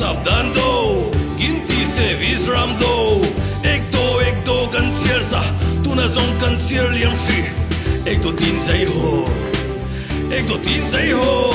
Savdhan do, Ginti se Visram do, Ek do ek do kan chhiar sa, tuna zawng kan chhiar liam hri, Ek do tin jai ho, ek do tin jai ho.